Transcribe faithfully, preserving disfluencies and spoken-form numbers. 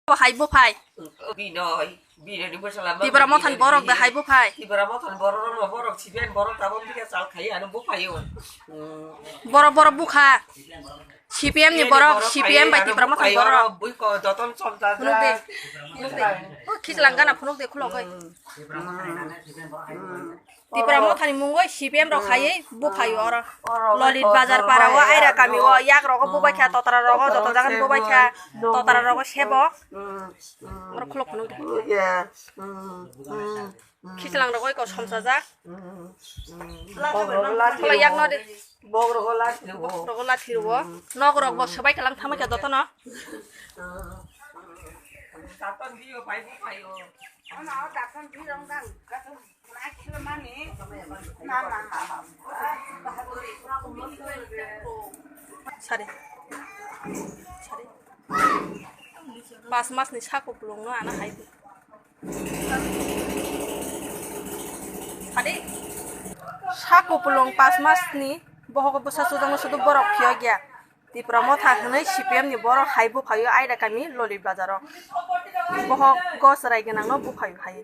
Bo hai buphai. Binoi, Binoi ni bwsala ma Tipra Mothani Binoi borok da ni hai buphai. Tipra Mothani borok rok no borok C P M borok tabok bikhe chal khai ano buphai o. Hmm. Borok borok bukha. C P M ni Binoi borok, borok C P M khai bai ano Tipra Mothani buphai o, borok. Bui ko joton chom ta Phunuk de. Ja. Phunuk de. O khichlang gana phunuk de khulok hai. Hmm. Hmm. Tipra Mothani mungoi C P M rok khaiwi buphai oro. Oro Lolit oro Bazar oro para o oro Aira kami o oro yak rogo bubai kha, totra rogo joto jagan bubai kha, totra rogo sebo. Oro khulok phunuk de. Khichlang rogo iko somsajak. Khulok yak no de. Bok rogo lathi rogo. Bok rogo lathi rogo. Nok rok bo swbai kalang thamai kha joto no. Sari. Sari. Pas mas ni sako pulung no ana hai. Sari. Sako pulung pas mas ni bohogo bwsa sujakno sudu borok phiyok ya. Tipra Motha hwnwi C P M ni borok hai buphaio Aida kami Lolit Bazar o. Bohok gos rai gwnang no buphaio hai.